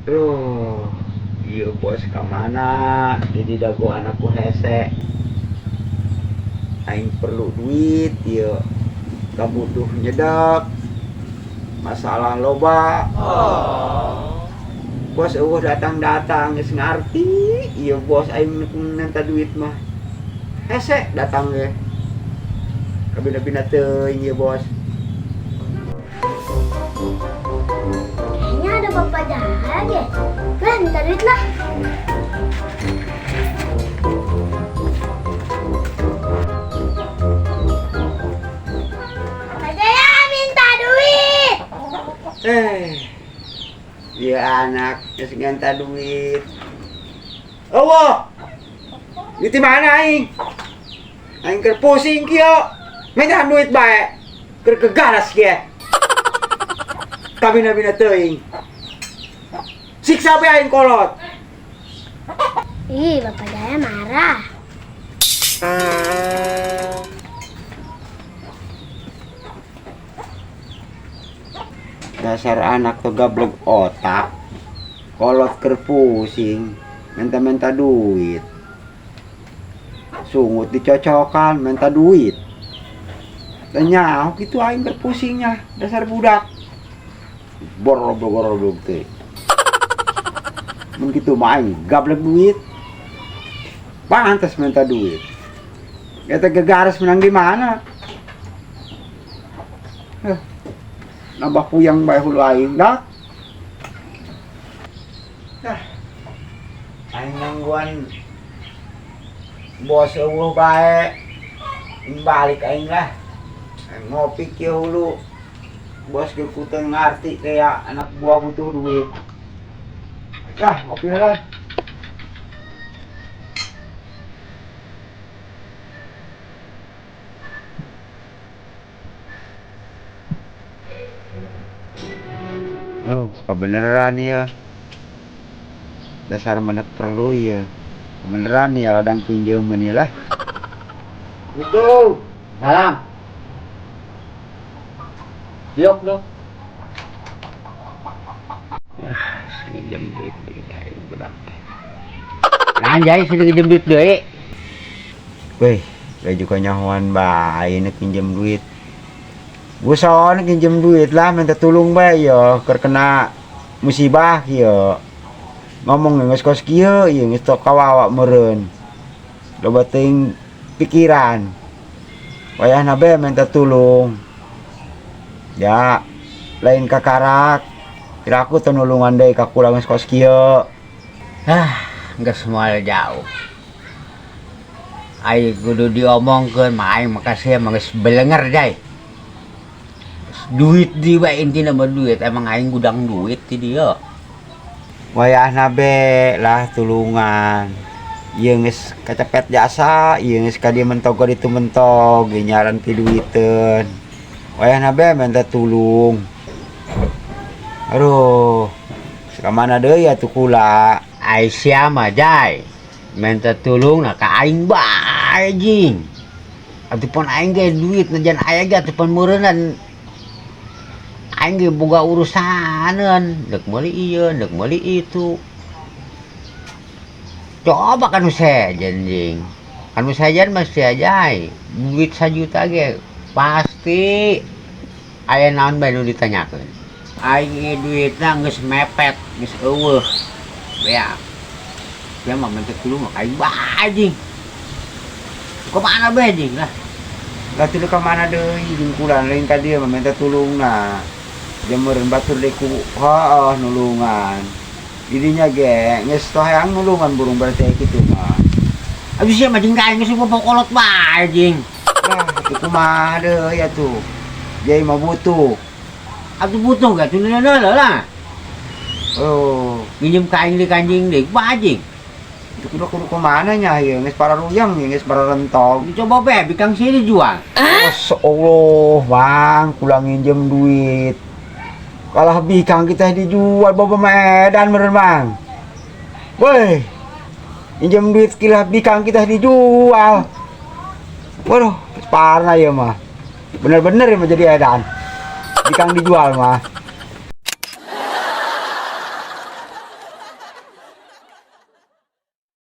Duh, ieu bos ka mana? Jadi dagoan aku hese. Aing perlu duit ieu. Kabutuh nyedak. Masalah loba. Oh. Bos eueuh datang-datang geus ngarti. Ieu bos aing minta duit mah. Hese datang ge. Kabina-bina teuing ieu bos. Kayaknya ada bapak jahat ya. Lah, minta duit lah. Bapak Jaya minta duit. Dia anak geus minta duit. Eueuh. Di mana aing? Aing keur pusing kieu. Minta duit bae. Keur kegaras kieu. Kabina-bina teuing. Siksa bae aing kolot. Ih, Bapak Jaya marah. Dasar anak tuh gablek otak. Kolot keur pusing, minta-minta duit. Sungut dicocokan, minta duit. Tanya, gitu aing berpusingnya, dasar budak. Borobok-borobok teh. Mun kitu mah aing gablek duit. Pantes minta duit. Eta gegares menang di mana? Nambah puyang bae hulu aing dah. Dah. Aing nungguan bos eueuh bae. Balik aing lah. Aing ngopi kieu hulu. Bos ge kutu ngarti kayak anak buah butuh duit. Dah, ngopi lah. Oh, kebeneran ya. Dasar menek perlu ya. Kebeneran ya ladang pinjam ini lah. Itu. Salam. Diok dong. Ah, pinjam duit deui aing budak teh. Anjay, sini pinjam duit deui. Weh, laju kanyahoan bae nek pinjam duit. Guson pinjam duit lah, minta tulung bae yo, keur kena musibah kieu. Ngomong geus kos kieu, ieu geus tok kawawa meureun. Loba teuing pikiran. Wayahna bae minta tulung. Ya, lain kakarak. Kira aku teu nulungan deui ka kula geus kos kieu. Ah, geus moal jauh. Ai kudu diomongkeun mah aing makasih mah geus belenger jai. Duit di wae intina mah duit, emang aing gudang duit ti dieu. Wayahna be lah tulungan. Ieu geus kacepet jasa, ieu geus ka dieu mentog ka ditu mentog, ieu nyaran piduiteun. Wayahna be minta tulung. Aduh, ka mana deui atuh kula? Ai sia mah jai, minta tulung na ka aing bae jing. Atuh pon aing ge duit najan aya ge atuh pon meureunnan. Aing ge boga urusaneun, deuk meuli ieu, deuk meuli itu. Coba kan sejen jing. Kan sejen mah sia jai, duit sajuta ge pasti aya naon bae nu ditanyakeun. Aing ge duitna geus mepet, geus eueuh. Beak. Dia mah minta tulung mah aing bae jing. Kumaha bae jing lah. Lah teu ka mana deui jeung kula lain ka dieu mah minta tulungna. Dia meureun batur deui ku heueuh nulungan. Didinya ge geus teh hayang nulungan burung berarti kitu mah. Aduh sia mah jeung ka aing geus pokolot bae jing. Lah atuh kumaha deui atuh. Jai mah butuh. Atuh butuh ga atuh leuleuh lah. Oh, minjem ka aing deui ka anjing deui kumaha jing? Itu kudu kudu kumaha nya ieu geus pararuyang ieu geus pararentog. Coba bae bikang sini dijual. Masya Allah, Bang, kula nginjem duit. Kalah bikang kita dijual bawa Medan meureun, Bang. Woi. Minjem duit kilah bikang kita dijual. Waduh, parah ya mah. Bener-bener ya mah jadi edan. Bikang dijual mah.